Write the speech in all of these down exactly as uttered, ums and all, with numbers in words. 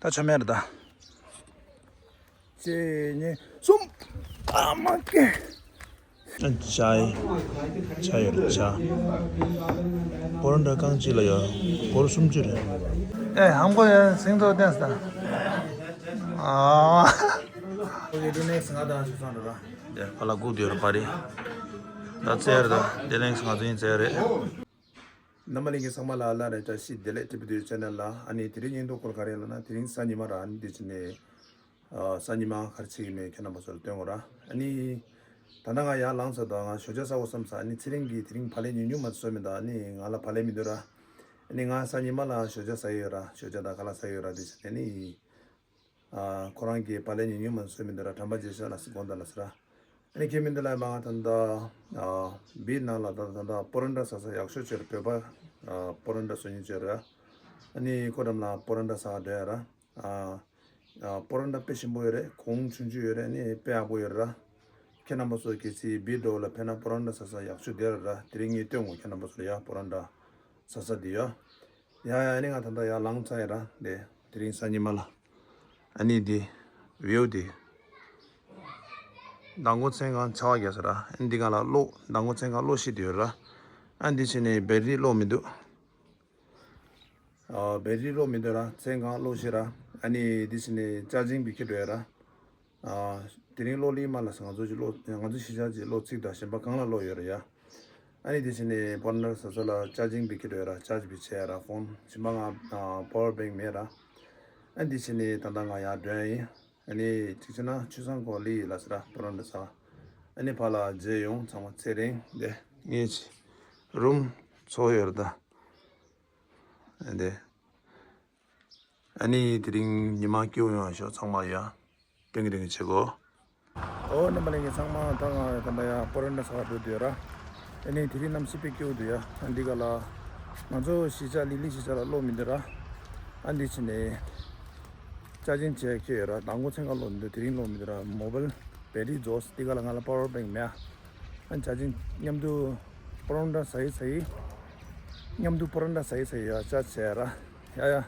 ད་ཆ་མེད་རེད་ད། གཅིག་གཉིས་གསུམ། ཨ་མ་ཀེ། ཨ་ཅའི། ཅའི་ཡོད་རེད་ཅ། སྤོ་རོ་འདྲ་རྐང་གཅིག་ལ་ཡོད། སྒོར་སུམ་ཅུ་རེད། ཨེ་ཧམ་གོ་ཡ་སིང་ཚོ་བསྟན་ས། ཨ། ཨོ་ཁེ། དེ་ནས་ང་དང་ཆུ་སང་རེད་ར། དེ་ཕ་ལ་སྒུག་བསྡད་ཡོད་རེད་པ་རེད། ད་ཚེ་རེད་ད། དེ་ནས་ང་ཚོ་ཡིན་ཚེ་རེད། རྣམ་པ་ལྷན་རྒྱས་ཚང་མ་ལ་ལ་རེ་བཀྲ་ཤིས་བདེ་ལེགས། ཊི་བི་དུ་ཆེ་ནལ་ལ། ཨ་ནི་དེ་རིང་སྙིང་སྟོབས་སྐོར་ག་རེ་ལབ་ན། དེ་རིང་གཟའ་ཉི་མ་ར། ཨ་ནི་དེ་ཕྱི་ནས་ཨ་གཟའ་ཉི་མ་ག་རེ་བྱེད་ཀྱི་མེད་ཁྱེད་རྣམ་པ་ཚོར་སྟོན་དགོས་ར། ཨ་ནི་ད་ལྟ་ང་ཡར་ལངས་ཚར་དང་། ང་ཞོགས་ཇ་ཟ་དགོས་བསམ་ས། ཨ་ནི་ཚེ་རིང་གིས་དེ་རིང་བག་ལེབ་ཉུང་ཉུང་མ་བཟོས་མེད་ད། ཨ་ནི་ང་ལ་བག་ལེབ་མི་འདུག་ར། ཨ་ནི་ང་གཟའ་ཉི་མ་ལ་ཞོགས་ཇ་ཟ་ཡི་ཡོད་ར། ཞོགས་ཇ་དང་ཁ་ལག་ཟ་ཡི་ཡོད་ར། དེ་བྱས་ནས་ཨ་ནི། ཨ་ཁོ་རང་གིས་བག་ལེབ་ཉུང་ཉུང་མ་བཟོས་མི་འདུག་ར། དྲན་པ་བརྗེད་ཤག་ལ་སི་དགོངས་དག་ལ་སི་ར། ཨ་ནི་ཁྱེད་མི་འདི་ལ་མ་ང་ད་ལྟ་ཨ་བིར་ནང་ལ་ད་ད་ལྟ་སྤོ་རོ་འདྲ་ཟ་ས་ཡག་ཤོས་ཅིག་རེད། བོད་པ་ཨ་སྤོ་རོ་འདྲ་བཟོ་མཁན་ཅིག་རེད། ཨ་ནི་ཁོ་འགྲམ་ལ་སྤོ་རོ་འདྲ་ཟ་འགྲོ་ཡ་ར། ཨ་ཨ་སྤོ་རོ་འདྲ་དཔེ་ཞིམ་པོ་ཡོད་རེད། གོང་ཆུང་ཆུང་ཡོད་རེད། ཨ་ནི་དཔེ་ཡག་པོ་ཡོད་རེད་ར། ཁྱེད་རྣམ་པ་ཚོ་གལ་སྲིད་བིར་འགྲོ་ལ་ཕེབས་ན་སྤོ་རོ་འདྲ་ཟ་ས་ཡག་ཤོས་དེ་རེད་ར། དེ་རིང་ངས་སྟོན་དགོས་ཁྱེད་རྣམ་པ་ཚོ་ལ་ཡ། སྤོ་རོ་འདྲ་ཟ་ས་དེ་ཡ། ཡ་ཡ། ཨ་ནི་ང་ད་ལྟ་ཡར་ལངས་ཚར་ཡ་ར། དེ་དེ་རིང་གཟའ་ཉི་མ་ལ། ཨ་ནི་འདི་བིའུ་འདི། མདང་དགོང་མཚན་གང་ཆར་པ་རྒྱག་ས་ར། ཨ་ནི་འདི་གང་ལ་གློག་མདང་དགོང་མཚན་གང་གློག་ཤིག་འདི་ཡོད་ར། ཨ་འདི་ཕྱི་ནས་བེ་ཊི་རི་གློག་མི་འདུག་ཨ་བེ་ཊི་རི་གློག་མི་འདུག་ར། མཚན་གང་གློག་ཤིག་ར། ཨ་ནི་འདི་ཕྱི་ནས་ཅར་ཇིང་བི་ཁྱེར་འགྲོ་ཡ་ར། ཨ་དེ་རིང་གློག་ལེན་མ་ལ་ང་ཚོ་ཅིག་གློག་ང་ཚོ་གཞིས་ཆགས་ཀྱི་གློག་ཚིག་དང་གཞན་པ་གང་ལ་གློག་ཡོད་རེད་ཡ། ཨ་ནི་དེ་བྱས་ནས་སྤོ་རོ་འདྲ་ཟ་ས་ལ་ཅར་ཇིང་བི་ཁྱེར་འགྲོ་ཡ་ར། ཅར་ཇི་བི་བྱས་ཡ་ར། ཕོན་གཞན་པ་ང་ཨ་པ་ཝར་བེང་མེད་ར། ཨ་ནི་དེ་བྱས་ནས་ད་ལྟ་ང་ཡར་འགྲོ་ཡ་ཡིན། ཨ་ནི་གཅིག་བྱས་ན་ཆུ་སང་གོ་ལི་ལ་ཟེར་ར། སྤོ་རོ་འདྲ་ཟ། ཨ་ནི་ཕར་ལ་མཇལ་ཡོང་ཚང་མ། ཚེ་རིང་འདི་ངེད་ཀྱི་རུམ་ཚོ་ཡོད་རེད་ད། ཨ་འདི། ཨ་ནི་དེ་རིང་ཉི་མ་སྐྱིད་པོ་ཡོང་བ་ཤོག་ཚང་མ་ཡ། སྟོན་གི་སྟོན་གི་བྱེད་དགོས། ཨོ་རྣམ་པ་ལྷན་རྒྱས་ཚང་མ། ད་ང་ད་ལྟ་ཡ་སྤོ་རོ་འདྲ་ཟ་བར་འགྲོ་འདོད་ར། ཨ་ནི་དེ་རིང་གནམ་གཤིས་དཔེ་སྐྱིད་པོ་འདུག་ཡ། ཨ་འདི་ག་ལ་ང་ཚོ་གཞིས་ཆགས་ལི་ལི་གཞིས་ཆགས་ལ་གློག་མི་འདུག་ར། ཨ་འདི་ཕྱི་ནས་ཅར་ཇིང་བྱས་ཁྱེར་ཡོད་ར། མདང་དགོང་མཚན་གང་གློག་མི་འདུག་དེ་རིང་གློག་མི་འདུག་ར། མོ་བལ་བེ་ཊི་རི་རྫོགས། འདི་ག་ལ་ང་ལ་པ་ཝར་བེང་མེད་ཨ། ཨ་ཅར་ཇིང་མཉམ་དུ་སྤོ་རོ་འདྲ་ཟ་ཡི་ཟ་ཡི། མཉམ་དུ་སྤོ་རོ་འདྲ་ཟ་ཡི་ཟ་ཡི་ཡ། ཅར་ཇི་བྱས་ར། ཡ་ཡ། ཨ་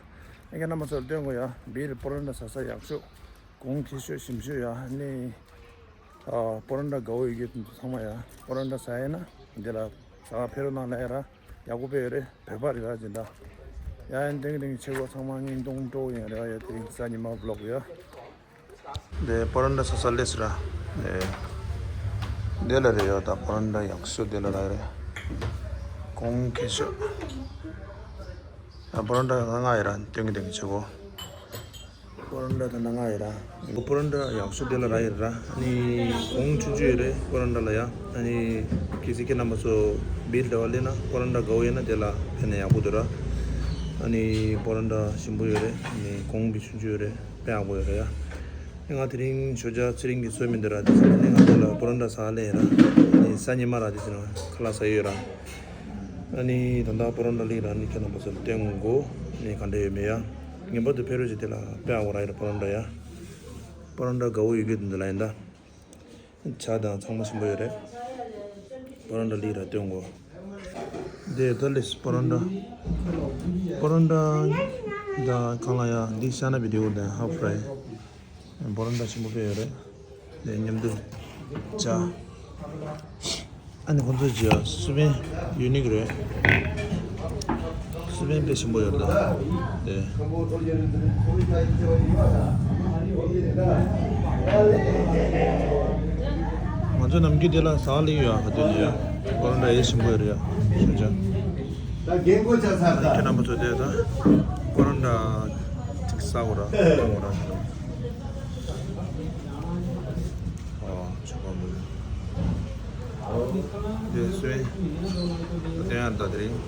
ཁྱེད་རྣམ་པ་ཚོར་སྟོན་དགོས་ཡ། བིར་སྤོ་རོ་འདྲ་ཟ་ས་ཡག་ཤོས། གོང་ཁེ་ཤོས་ཞིམ་ཤོས་ཡ། ཨ་ནི་ཨ་སྤོ་རོ་འདྲ་དགའ་བོ་ཡོད་རྒྱུ་དེ་ཚོ་ཚང་མ་ཡ། སྤོ་རོ་འདྲ་ཟ་ཡ་ན་འདི་ལ་ཟ་བར་ཕེབས་རོགས་གནང་ལབ་ཡ་ར། ཡག་པོ་དཔེ་ཡོད་རེད། བོད་པ་རེད་ར་སྦྱིན་བདག་ཡ། ཡ་ཏིང་ཏིང་ཆེ་གོ། ཚང་མ་སྙིང་སྟོང་སྤྲོ་ཡིན་ར་ཡ། དེ་རིང་གཟའ་ཉི་མ་བི་ལོག་ཡ། འདི་སྤོ་རོ་འདྲ་ཟ་ས་སླེབས་སོང་ར། འདི་ལ་རེད་ཡ། ད་སྤོ་རོ་འདྲ་ཡག་ཤོས་འདི་ལ་ར་རེད། གོང་ཁེ་ཤོས། ཡ་སྤོ་རོ་འདྲ་ང་ང་ཡ་ར་སྟོན་གི་སྟོན་གི་བྱེད་གོ། སྤོ་རོ་འདྲ་ད་ང་ང་ཡ་ར། སྤོ་རོ་འདྲ་ཡག་ཤོས་འདི་ལ་ར་ཡ་ར། ཨ་ནི་གོང་ཆུང་ཆུང་ཡོད་རེད་སྤོ་རོ་འདྲ་ལ་ཡ། ཨ་ནི་གལ་སྲིད་ཁྱེད་རྣམ་པ་ཚོ་བིར་འདྲ་བ་སླེབས་ན་སྤོ་རོ་འདྲ་དགའ་བོ་ཡོད་ན་དེ་ལ་ཕེབས་ན་ཡག་པོ་འདུག་ར། ཨ་ནི་སྤོ་རོ་འདྲ་ཞིམ་པོ་ཡོད་རེད། ཨ་ནི་གོང་བི་ཆུང་ཆུང་ཡོད་རེད། དཔེ་ཡག་པོ་ཡོད་རེད་ཡ། ང་དེ་རིང་ཞོགས་ཇ་ཚེ་རིང་གིས་བཟོས་མི་འདུག་ར། དེ་ཚོ་ནི་ང་ཚོ་ལ་སྤོ་རོ་འདྲ་ཟ་ལེ་ར། ཨ་ནི་གཟའ་ཉི་མ་ར། དེ་ཚོ་ནི་ཁ་ལག་ཟ་ཡོད་ར། ཨ་ནི་ད་ལྟ་སྤོ་རོ་འདྲ་ལི་ར། ཨ་ནི་ཁྱེད་རྣམ་པ་ཚོར་སྟོན་དགོས། ཨ་ནི་ག་འདྲ་ཡོད་མེད་ཡ། ངེས་པར་དུ་ཕེབས་རོགས་བྱེད། དེ་ལ་དཔེ་ཡག་པོ་ར་ཡོད་ར། སྤོ་རོ་འདྲ་ཡ། སྤོ་རོ་འདྲ་དགའ་བོ་ཡོད་རྒྱུ་དེ་འདི་ལ་ཡིན་ད། ཇ་དང་ཚང་མ་ཞིམ་པོ་ཡོད་རེད། སྤོ་རོ་འདྲ་ལི་ར་སྟོན་དགོས། འདི་ད་ལས་སྤོ་རོ་འདྲ། སྤོ་རོ་འདྲ་ད་གང་ལ་ཡ། འདི་ཤ་ན་བི་ཌིའོ་དང་ཧབ་ཕ་རའི། སྤོ་རོ་འདྲ་ཞིམ་པོ་དཔེ་ཡོད་རེད། འདི་མཉམ་དུ་ཇ། ཨ་ནི་ཁོང་ཚོའི་ཇ་སུ་བན་ཡུ་ནིག་རེད། སུ་བན་དཔེ་ཞིམ་པོ་ཡོད་ད། དེ། ང་ཚོ་ནམ་རྒྱུན་དེ་ལ་ཟ་ལེ་ཡོད་ཨ། ག་དུས་ཡོད་ཡ། སྤོ་རོ་འདྲ་ཡེ་ཞིམ་པོ་ཡོད་རེད་ཡ། ཞུ་ཅང་། ད་རྒན་གོ་ཆ་ཚར་ད། ཁྱེད་རྣམ་པ་ཚོ་དེ་ད་སྤོ་རོ་འདྲ་ཅིག་ཟ་དགོས་ར། སྤོ་རོ་འདྲ། ཨོ་ཆོག་པ་མོ། དེ་སུ་ཡིན། དེ་ཡང་ད་དེ་རིང་།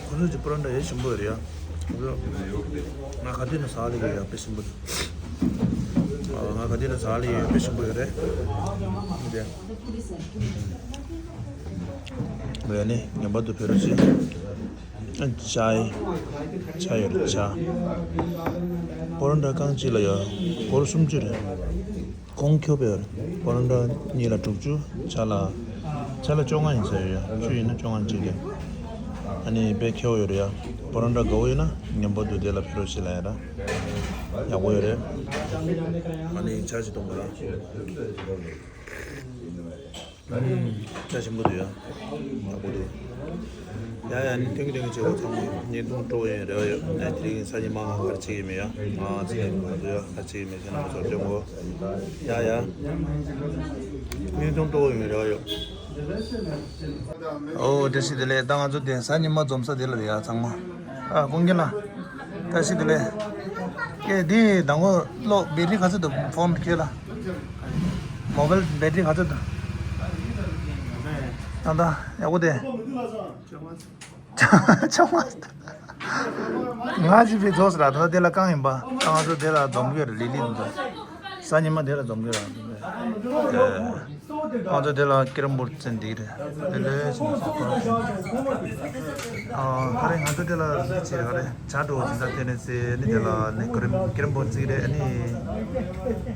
ཁོ་ཚོ་གི་སྤོ་རོ་འདྲ་ཡེ་ཞིམ་པོ་ཡོད་རེད་ཡ། ང་ག་དུས་ནས་ཟ་ལེ་ཡོད་ཡ། དཔེ་ཞིམ་པོ་འདུག་ཨ། ང་ག་དུས་ནས་ཟ་ལེ་ཡོད། དཔེ་ཞིམ་པོ་ཡོད་རེད། འདི་ཡ། འདི་ཡ་ནི་ངེས་པར་དུ་ཕེབས་རོགས་བྱེད། ཨ་ཅའི། ཅའི་ཡོད་རེད་ཅ། སྤོ་རོ་འདྲ་རྐང་གཅིག་ལ་ཡ་སྒོར་སུམ་ཅུ་རེད། གོང་ཁྱོ་པེ་ཡོད་རེད། སྤོ་རོ་འདྲ་གཉིས་ལ་དྲུག་ཅུ། ཇ་ལ། ཇ་ལ་བཅོ་ལྔ་ཡིན་ས་ཡོད་ཡ། ཆུ་ཡིན་ན་བཅོ་ལྔ་གཅིག་རེད། ཨ་ནི་དཔེ་ཁེ་པོ་ཡོད་རེད་ཡ། པོ་རོན་ཊ་དགའ་པོ་ཡོད་ན་ངན་པ་འདུག་དེ་ལ་ཕེབས་རོགས་བྱེད་ལབ་ཡ་ར། ཡག་པོ་ཡོད་རེད། ཨ་ནི་ཆ་ཞིག་གཏོང་དགོས་ར། ཨ་ནི་ཆ་ཞིམ་པོ་འདུག་ཡ། ཡག་པོ་འདུག་ཡ་ཡ། ཨ་ནི་ཐེངས་ཐེངས་བྱེད་དགོས། ཚང་མ་བརྙན་ཐུང་སྤྲོ་ཡོང་རེ་བ་ཡོད། ཨ་ནི་དེ་རིང་སང་ཉིན་མ་ང་ག་རེ་བྱེད་ཀྱི་མེད་ཡ། ང་ཚེ་ང་ཚོ་ཡ་ག་རེ་བྱེད་ཀྱི་མེད། ཁྱེད་རང་ཚོར་སྟོན་དགོས། ཡ་ཡ། བརྙན་ཐུང་སྤྲོ་ཡོང་རེ་བ་ཡོད། ཨོ་བཀྲ་ཤིས་བདེ་ལེགས། ད་ང་ཚོ་དེ་སང་ཉིན་མ་འཛོམས་ས་དེ་ལ་རེད་ཡ། ཚང་མ། ཨ་ཀུན་མཁྱེན་ལགས། བཀྲ་ཤིས་བདེ་ལེགས། ཀྱེ་འདི་དང་པོ་གློག་བེ་ཊི་རི་ག་ཚོད་འདུག་ཕོན་ཁྱོད་ལ། མོ་བལ་བེ་ཊི་རི་ག་ཚོད་འདུག་ད་ད་ཡག་པོ་དེ། ཆུང་མ། ང་ཅི་བེད་རྫོགས་ལ་ད་དེ་ལ་རྐང་ཡིན་པ། ང་ཚོ་དེ་ལ་འཛོམས་ཀྱི་རེད། ལི་ལི་འདུག་སང་ཉིན་མ་དེ་ལ་འཛོམས་ཀྱི་རེད། ང་ཚོ་དེ་ལ་ཀེ་རམ་བོར་ཌི་ཅན་འདི་རེད། དེ་ལས་ཅི་མ་སོགས་པ། ཨ་ག་རེ་ང་ཚོ་དེ་ལ་ཅི་རེད་ག་རེ་ཇ་འགྲོ་བཞིན་ད་དེ་ནས་ཟེར་ནི་དེ་ལ་ནི་ཀེ་རམ་ཀེ་རམ་བོར་ཌི་ཅིག་རེད། ཨ་ནི་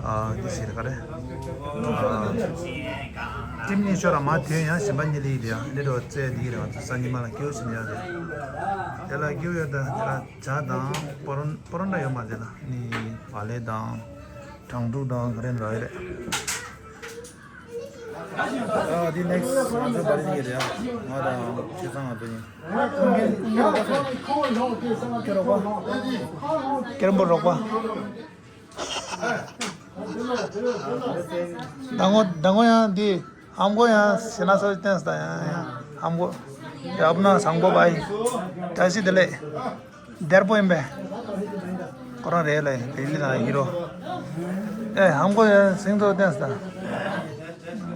ཨ་འདི་ཟེར་ག་རེ། ཊིམ་གཉིས་ཤོར་ར་མ་ཐོན་ཡང་གཞན་པ་གཉིས་ལི་རེད། ཨ་འདི་འགྲོ་རྩེ་འདི་རེད། ང་ཚོ་སང་ཉིན་མ་ལ་སྐྱེའུ་ཕྱིན་ཡ་རེད། དེ་ལ་སྐྱེའུ་ཡོད་ད་དེ་ལ་ཇ་དང་པོ་རོན་པོ་རོན་ཊ་ཡོད་མ་རེད་ལ། ནི་བག་ལེབ་དང་གྲང་ཐུག་དང་ག་རེ་འདྲ་ཡོད་རེད། ཨ་འདི་ནེག་སི་ང་ཚོ་བར་ཡིན་རེད། ང་དང་ཆེ་ཚང་ང་ཚོ་ཡིན། ཀེ་རམ་བོར་ཌི་རོགས་པ། ཟླ་ངོ་ཟླ་ངོ་ཡང་འདི་ཧམ་གོ་ཡང་ཞེ་ན་ས་བསྟན་ས་ཡང་ཡང་ཧམ་གོ། ཡབ་ན་བཟང་པོ་བའི་བཀྲ་ཤིས་བདེ་ལེགས། བདེར་པོ་ཡིན་པས། ཁོ་རང་རེད་ལ་ལི་ལི་ན་ཧི་རོ། ཨེ་ཧམ་གོ་ཡང་སིང་ཐོ་བསྟན་ས།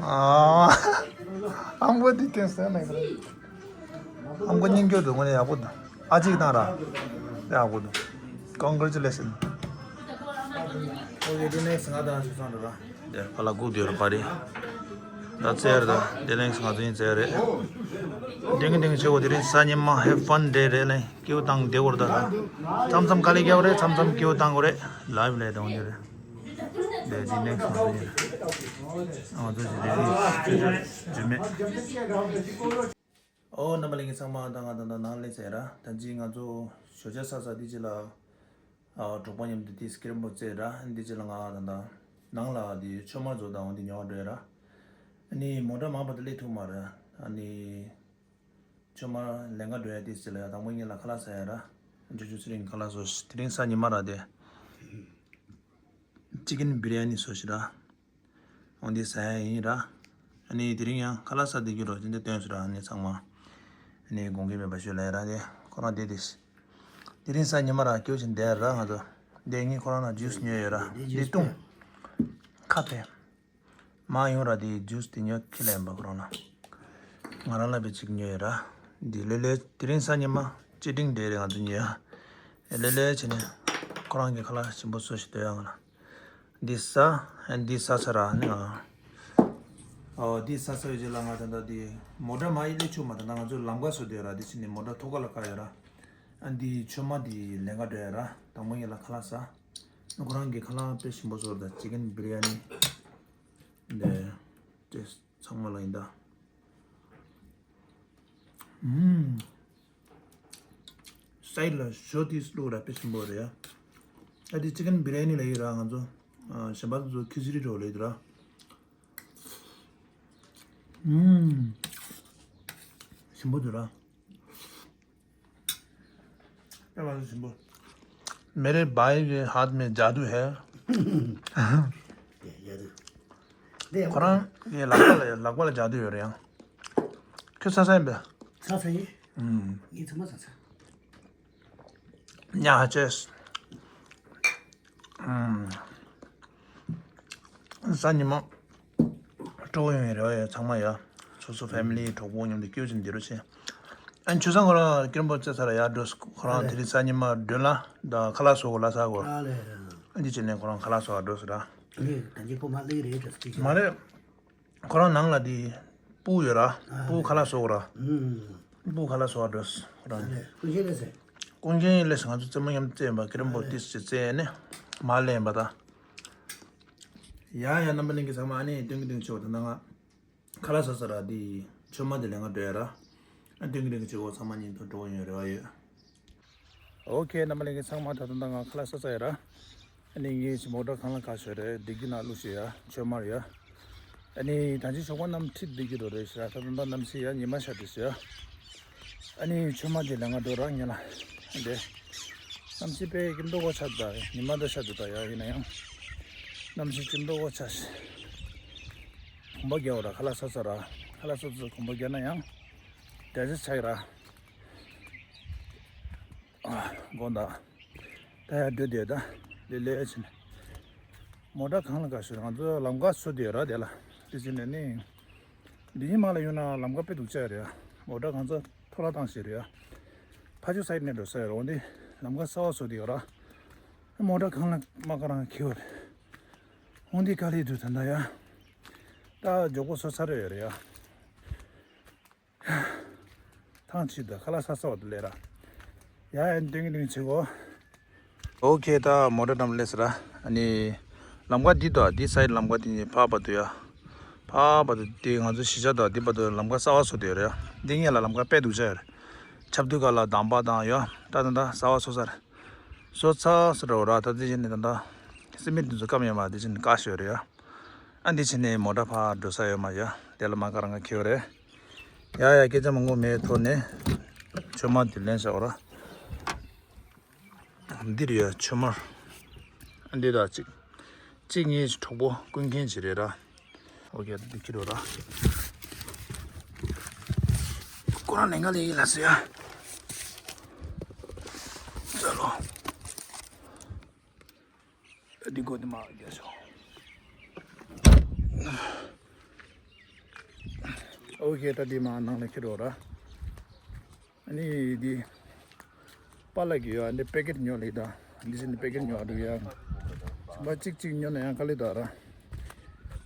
ཨ་ཧམ་གོ་འདི་བསྟན་ས་ན་ཁོ་རང་། ཨམ་ཁོ་སྙིང་རྗེ་འདུག་དངོས་གནས་ཡག་པོ་འདུག་ཨ་གཅིག་བཏང་ར། ཡག་པོ་འདུག Congratulations. Okay, the next ང་དང་ཆུ་ཚང་འགྲོ་ར། དེ་ཕ་ལ་སྒུག་སྡོད་ར་པ་རེད། ད་རྩེ་ར་ད་དེ་ནེག་སི་ང་ཚོ་ཡིན་རྩེ་རེད། དེང་གི་དེང་གི་ཆེ་བོ་དེ་རིང་སང་ཉིན་མ་have fun day རེད་ལེ། སྐྱིད་པོ་བཏང་བསྡད་དགོས་ར་ད་ར། མཚམས་མཚམས་དཀའ་ལས་རྒྱག་དགོས་རེད། མཚམས་མཚམས་སྐྱིད་པོ་བཏང་དགོས་རེད། ལའིབ་ལས་གཏོང་རྒྱུ་རེད། དེ་དེ་ནེག་སི་ང་ཚོ་ཡིན། ང་ཚོ་ཞིག་རེད་རེད་རྒྱུ་མེད། ཨོ་རྣམ་པ་ལྷན་རྒྱས་ཚང་མ་ད་ང་ད་ད་ནང་ལ་ཚེ་ར་ད་ཅི་ང་ཚོ་ཞོ་ཇ་ས་ས་འདི་ཅི་ལ་ཨ་གྲོགས་པོ་མཉམ་དུ་དེ་སྐྱིད་པོ་རྩེ་ར་འདི་ཅི་ལ་ང་ད་ད་ནང་ལ་དེ་ཆོས་མ་རྫོགས་དང་འོང་དེ་ཉོ་བ་འགྲོ་ཡ་ར། ཨ་ནི་མོ་ཊ་མང་པོ་དེ་སླེབས་ཐུབ་མ་ར། ཨ་ནི་ཆོས་མ་ལེན་ག་འགྲོ་ཡ་དེ་ཅི་ལ་ཡ་དང་པོ་ངེད་ལ་ཁ་ལག་ཟ་ཡ་ར། ཇོ་ཇོ་ཚེ་རིང་ཁ་ལག་ཟོ་དེ་རིང་སང་ཉི་མ་ར་དེ་ཅི་ཀེན་བི་རི་ཡ་ནི་ཟོ་ཞིག་ར། འོ་འདི་ཟ་ཡ་ཡིན་ར། ཨ་ནི་དེ་རིང་ཡང་ཁ་ལག་ཟ་བསྡད་རྒྱུ་རོ་དེ་འདྲ་སྟོན་སོང་ར། ཨ་ནི་ཚང་མ་ཨ་ནི་དགོངས་འགལ་མེད་པ་ཞུ་ལ་ཡ་ར། དེ་ཁོ་རང་བསྡད་དེ། དེ་རིང་གཟའ་ཉི་མ་ར་སྐྱོ་ཆེན་བསྡད་ར། ང་ཚོ་དེ་ངས་ཁོ་རང་ལ་ཇུས་ཉོས་ཡོད་ར། འདི་བཏུང་། ཁ་ཕྱེ། མ་ཡོང་ར་དེ་ཇུས་དེ་ཉོ་ཁྱི་ལ་ཡིན་པ་ཁོ་རང་ལ། ང་རང་ལ་བེ་གཅིག་ཉོས་ཡོད་ར། འདི་ལེ་ལེ་དེ་རིང་གཟའ་ཉི་མ་སྐྱིད་སྒྲིང་འདྲ་རེད། ང་ཚོ་ཉོས་ཡ། ལེ་ལེ་བྱས་ནས་ཁོ་རང་གི་ཁ་ལག་ཞིམ་པོ་བཟོ་ཞིག་སྟོན་ཡ་ང་ལ། འདི་ཟ། ཨ་འདི་ཟ་ཚར་ར་ནི་ང་། ཨོ་འདི་ཟ་ཚར་བའི་རྗེས་ལ་ང་ད་ལྟ་འདི་མོ་ཊ་མ་ཡི་སླེབས་ཆོག་མ། ད་ལྟ་ང་ཚོ་ལམ་ཁ་བཟོ་བསྡད་ར། འདི་ཕྱི་ནས་མོ་ཊ་ཐོག་ཁ་ལ་བཀག་ཡོད་ར། ཨ་འདི་ཆུ་མ་འདི་ལེན་ག་འགྲོ་ཡ་ར། དང་པོ་ངེད་ལ་ཁ་ལག་ཟ། ཁོ་རང་གི་ཁ་ལག་དཔེ་ཞིམ་པོ་བཟོ་ར། ད་ཅི་ཀེན་བི་རི་ཡ་ནི་འདི་ཏེ་ཚང་མ་ལ་ཡིན་ད། ཨུམ། སའིཌ་ལ་ཞོ་ཏིས་བླུགས་ར་དཔེ་ཞིམ་པོ་རེད་ཡ། ཨ་དེ་ཅི་ཀེན་བི་རི་ཡ་ནི་ལ་ཡོད་ར། ང་ཚོ་ཨ་གཞན་པ་ཚོ་ཁི་ཆི་ཌི་འདྲ་བོ་ལ་ཡོད་ར། ཨུམ། ཞིམ་པོ་འདུག་ར། དཔེ་མ་ཚོ་ཞིམ་པོ། मेरे भाई के हाथ में जादू है। ཁོ་རང་གི་ལག་པ་ལ་ལག་པ་ལ་ཇ་དུ་ཡོད་རེད་ཡང་། ཁྱོད་ཚ་ཚ་ཡིན་པས། ཚ་ཚ་ཡིན། ཨུམ། ངས་ཚང་མ་ཚ་ཚ། ཉ་ཧ་ཅེས། ཨུམ། གཟའ་ཉི་མ་སྤྲོ་བོ་ཡོང་བའི་རེ་བ་ཡོད་ཚང་མ་ཡ། སོ་སོ་ཕེ་མི་ལི་གྲོགས་པོ་མཉམ་དུ་སྐྱིད་པོ་བྱས་ནས་བསྡད་རོགས་བྱེད། ཨ་ནི་ཆུ་ཚང་ཁོ་རང་སྐྱིད་པོ་བྱས་ཚར་ཡ་འགྲོ་སོང་། ཁོ་རང་དེ་རིང་གཟའ་ཉི་མ་མགྲོན་ལ་ད་ཁ་ལག་བཟོ་དགོས་ལ་ཟ་དགོས། ཨ་ལས། ཨ་འདི་བྱས་ནས་ཁོ་རང་ཁ་ལག་བཟོ་བ་འགྲོ་སོང་ར། ཨ་ནི་ད་ཅི་ཁོ་མ་སླེབས་རེད་དྲ་སྐད་ཆ། མ་རེད། ཁོ་རང་ནང་ལ་དེ་སྤུ་གུ་ཡོད་ར། ཨ་སྤུ་གུ་ཁ་ལག་བཟོ་དགོས་ར། ཨུམ། སྤུ་གུ་ཁ་ལག་བཟོ་བ་འགྲོ་སོང་ཁོ་རང་། ཨ་ལས། ཀུན་མཁྱེན་སླེབས་སོང་། ཀུན་མཁྱེན་སླེབས་སོང་། ང་ཚོ་རྩེད་མོ་མཉམ་དུ་རྩེད་པ་ཀེ་རམ་བོ་ཊི་ཏིས་ཅིག་རྩེད་ནས་མར་སླེབས་པ་ད། ཡ་ཡ་རྣམ་པ་ལྷན་རྒྱས་ཚང་མ་ཨ་ནི་སྟོན་གི་སྟོན་གི་ཆོག་ད་ལྟ་ང་ཁ་ལག་ཟ་ས་ར་དེ་མཆོད་མ་དེ་ལེན་ག་འགྲོ་ཡ་ར། ཨ་དེང་གི་རིང་གི་བྱེད་སྒོ་ཚང་མ་ཉིན་ཐོ་འགྲོ་ཡོང་རེ་བ་ཡོད། ཨོ་ཁེ། རྣམ་པ་ལྷན་རྒྱས་ཚང་མ་ད་དུང་ད་ང་ཁ་ལག་ཟ་ས་ཡོད་ར། ཨ་ནི་ངའི་མོ་ཊ་གང་ལ་ག་ཤོད་རེད། བདེ་སྐྱིད་ནང་བླུགས་ཤིག་ཡ། ཆོས་མར་ཡ། ཨ་ནི་ད་ཅི་ཞོགས་པ་གནམ་ཁྲིད་བདེ་སྐྱིད་འགྲོ་རེད་ཤག་ད་དུང་ད་གནམ་གཤིས་ཡ་ཉི་མ་ཤར་དུས་ཤག་ཨ་ནི་ཆོས་མར་དེ་ལ་ང་འགྲོ་ར་ཉལ་ལ། འདི་གནམ་གཤིས་དཔེ་སྐྱིད་མདོག་ཁ་ཤས་ད་ཉི་མ་ད་ཤར་དུས་ད་ཡ། ཡིན་ན་ཡང་གནམ་གཤིས་སྐྱིད་མདོག་ཁ་ཤས་ཤིག་གོམ་པ་རྒྱག་འོ་ར། ཁ་ལག་ཟ་ས་ར། ཁ་ལག་ཟ་ས་གོམ་པ་རྒྱག་ན་ཡང་འདྲ་ཞིག་ཆགས་ཡོད་ར། དགོངས་དག་ད་ཡར་འགྲོ་བསྡད་ད། ལེ་ལེ་ཕྱིན། མོ་ཊ་གང་ལ་ག་ཤོད། ང་ཚོ་ལམ་ཁ་བཟོ་བསྡད་ཡོད་ར་དེ་ལ། དེ་བྱས་ནས་ནི། འདི་ཉིན་མ་ལ་ཡོང་ན་ལམ་ཁ་དཔེ་སྡུག་ཅག་རེད་ཡ། མོ་ཊ་གང་ཚ་འཕྲོ་བརླག་བཏང་ཤེས་རེད་ཡ། ཕ་ཆུ་སའིད་ནས་འགྲོ་ས་ཡོད་ར། འོ་འདི་ལམ་ཁ་གསར་པ་བཟོ་བསྡད་ཡོད་ར། མོ་ཊ་གང་ལ་མ་ག་རང་འཁྱེར་བ་རེད། འོ་འདི་དཀའ་ལས་འདུག་ད་ད་ཡ། ད་མགྱོགས་པོ་བཟོ་ཚར་ཡོད་རེད་ཡ། ཐང་ཆད་ད། ཁ་ལག་ཟ་ས་བ་དུ་ལས་ར། ཡ་ཡ་ཏིང་ཏིང་བྱེད་གོ། ཨོ་ཁེ། ད་མོ་ཊ་འགྲམ་སླེབས་སོང་ར། ཨ་ནི་ལམ་ཁ་འདི་དང་འདི་སའིད་ལམ་ཁ་འདི་གཉིས་ཕར་བར་དུ་ཡ། ཕར་བར་དུ་འདི་ང་ཚོ་གཞིས་ཆགས་དང་འདི་བར་དུ་ལམ་ཁ་གསར་པ་བཟོ་བསྡད་ཡོད་རེད་ཡ། འདི་གཉིས་ལ་ལམ་ཁ་དཔེ་སྡུག་ཅག་ཡོད་རེད། ཆབ་མདོ་སྒང་ལ་འདམ་པ་དང་ཡ། ད་ད་ད་གསར་པ་བཟོ་ས་རེད། བཟོ་ཚར་སོང་ར། ད་འདི་བྱས་ནས་ད་ད་སི་མེན་ཊི་འདི་ཚོ་སྐམ་ཡོད་མ། འདི་བྱས་ནས་བཀག་ཤོད་རེད་ཡ། ཨ་འདི་བྱས་ནས་མོ་ཊ་ཕར་འགྲོ་ས་ཡོད་མ་ཡ། དེ་ལ་མ་ག་རང་ག་འཁྱེར་བ་རེད། ཡ་ཡ་སྐད་ཆ་མང་པོ་མེད་ཐོག་ནས་ཆོས་མར་དེ་ལེན་བཞག་ར། འདི་རེད་ཡ་ཆོས་མར། ཨ་འདི་ད་གཅིག་གཅིག་གཉིས་གྲོགས་པོ་ཀུན་མཁྱེན་ཅིག་རེད་ར། ཨོ་ཁེ། འདི་ཁྱེར་རོགས་ར། ཁོ་རང་ནས་ང་ལས་ཡིན་ལ་ཟེར་ཡ། ཙ་ལོ། འདི་གོ་འདི་མ་རྒྱག་ཤོག་ཨོ་ཁེ། ད་འདི་མ་ནང་ལ་ཁྱེར་རོགས་ར། ཨ་ནི་འདི་པཱ་ལགས་ཀྱི་ཡོད། འདི་པེ་ཀེ་ཊི་ཉོ་ལེ་ད། འདི་བཞིན་པེ་ཀེ་ཊི་ཉོ་འགྲོ་ཡ། མ་གཅིག་གཅིག་ཉོ་ན་ཡང་དཀའ་ལས་ད་ར།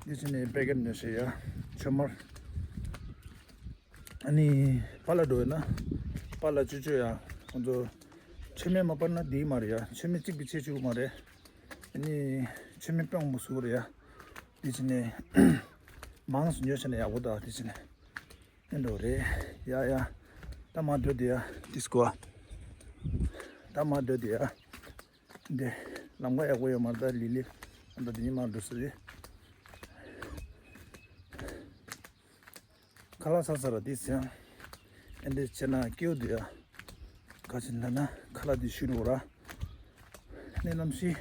འདི་བཞིན་པེ་ཀེ་ཊི་ཉོ་ཤེས་ཡ། ཆོས་མར། ཨ་ནི་པཱ་ལགས་འགྲོ་ཡོད་ན། པཱ་ལགས་ཅོ་ཅོ་ཡ། ཁོང་ཚོ་མཆོད་མེ་མ་སྤར་ན་འགྲིག་མ་རེད་ཡ། མཆོད་མེ་གཅིག་པུ་བྱེད་ཆོག་གི་མ་རེད། ཨ་ནི་མཆོད་མེ་དཔེ་མང་པོ་བཟོ་གི་རེད་ཡ། འདི་བྱས་ནས་མང་ཙམ་ཉོས་བྱས་ན་ཡག་པོ་འདུག་འདི་བྱས་ནས། ཨེ་འགྲོ་རེད། ཡ་ཡ། ད་མར་སྡོད་དེ་ཡ། ཌི་སི་ཀོ་ཨ། ད་མར་སྡོད་དེ་ཡ། འདི་ལམ་ཁ་ཡག་པོ་ཡོད་མ་རེད། ད་ལི་ལི། ད་འདི་ཉིན་མར་འགྲོ་ས་རེད། ཁ་ལག་ཟ་ས་ར་འདི་ཟེར། ཨེ་འདི་བྱས་ན་སྐྱིད་པོ་འདུག་ཡ། ཁ་ཅིག་ན་ན་ཁ་ལག་འདི་བཞུས་འགྲོ་ར། ནས་གནམ་གཤིས་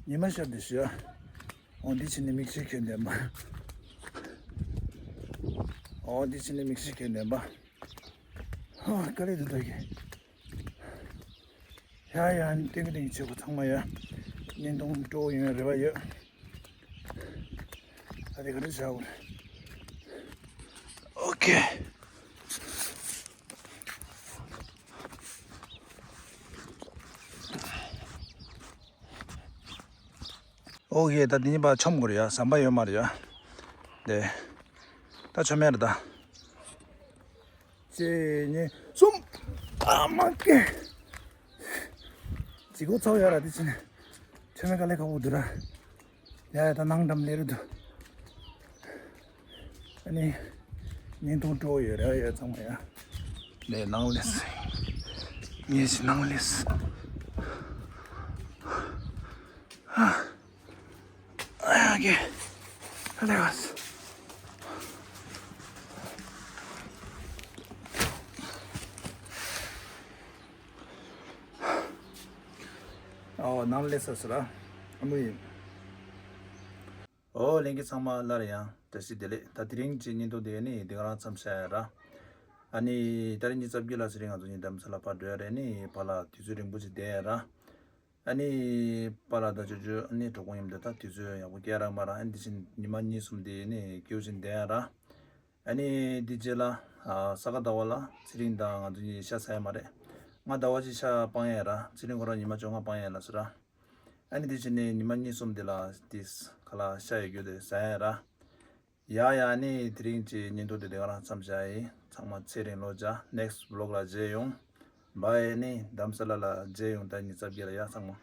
ཉི་མ་ཤར་འདི་བཞུས་ཡ། འོ་འདི་བྱས་ནས་མིག་ཤེལ་གྱོན་བསྡད་པ། འོ་འདི་བྱས་ནས་མིག་ཤེལ་གྱོན་བསྡད་པ། ཧོ་དཀའ་ལས་འདུག་ད་གི། ཡ་ཡ། ཏིང་ཏིང་བྱེད་པོ་ཚང་མ་ཡ། བརྙན་ཐུང་སྤྲོ་བོ་ཡོང་རེ་བ་ཡོད། ད་དེ་ག་རེ་བྱ་བ་རེད། ཨོ་ཁེ། ཨོ་ཁེ། ད་འདི་ཉིན་པ་མཆོད་དགོས་རེད་ཡ། ཟམ་པ་ཡོད་མ་རེད་ཡ། དེ་ད་མཆོད་མེད་རེད་ད། གཅིག་གཉིས་གསུམ། ཨ་མ་ཀེ། ལྗིད་ཁོག་ཚ་བོ་ཡོད་ར། དེ་ཕྱིན་ཆོས་མེད་དཀའ་ལས་ཁག་པོ་འདུག་ར། ཡ་ཡ། ད་ནང་འགྲམ་ལས་རེད་འདུག་ཨ་ནི་བརྙན་ཐུང་སྤྲོ་བོ་ཡོད་རེད་ཡ་ཚང་མ་ཡ། ལས་ནང་ལས། ངས་ནང་ལས། ཨ་ཡ་ཀེ། ཨ་ལེ་བས། ཨོ་ནང་ལས་ས་སུ་ར། ཨ་མོ་ཡིན། ཨོ་ལྷན་རྒྱས་ཚང་མ་སླར་ཡང་བཀྲ་ཤིས་བདེ་ལེགས། ད་དེ་རིང་གི་བརྙན་ཐུང་དེ་ནི་འདི་ག་རང་མཚམས་བཞག་ཡ་ར། ཨ་ནི་ད་རིང་ཉི་ཤུ་རྩ་བརྒྱད་ལ་ཚེ་རིང་ང་ཚོ་གཉིས་རྡ་རམ་ས་ལ་ཕར་འགྲོ་ཡ་རེད། ནི་ཕར་ལ་དུས་ཚོད་རིང་པོ་ཅིག་བསྡད་ཡ་ར། ཨ་ནི་པཱ་ལགས་དང་ཅོ་ཅོ་ཨ་ནི་གྲོགས་པོ་མཉམ་དུ་ད་དུས་ཚོད་ཡག་པོ་སྐྱེལ་རག་མ་རག་ཨ་ནི་དེ་བཞིན་ཉི་མ་གཉིས་གསུམ་དེ་ནི་སྐྱིད་པོ་ཅིག་བསྡད་ཡ་ར། ཨ་ནི་དེ་རྗེས་ལ་ཨ་ས་ག་ཟླ་བ་ལ་ཚེ་རིང་དང་ང་ཚོ་གཉིས་ཤ་ཟ་ཡ་མ་རེད། ང་ཟླ་བ་གཅིག་ཤ་སྤང་ཡ་ར། ཚེ་རིང་ཁོ་རང་ཉི་མ་བཅོ་ལྔ་སྤང་ཡ་ལ་ཟེར་ར། ཨ་ནི་དེ་བཞིན་ནི་ཉི་མ་གཉིས་གསུམ་དེ་ལ་དེ་ཁ་ལག་ཤ་ཡོད་རྒྱུ་དེ་ཟ་ཡ་ར། ཡ་ཡ། ཨ་ནི་དེ་རིང་གི་བརྙན་ཐུང་དེ་འདི་ག་རང་མཚམས་བཞག་ཡིན། ཚང་མ་ཚེ་རིང་ལོ་བརྒྱ། ནེགསི་ཝི་ལོག་ལ་མཇལ་ཡོང་། བྷའི། ཨ་ནི་རྡ་རམ་ས་ལ་ལ་མཇལ་ཡོང་། ད་ཉི་ཤུ་རྩ་བརྒྱད་ལ་ཡ་ཚང་མ།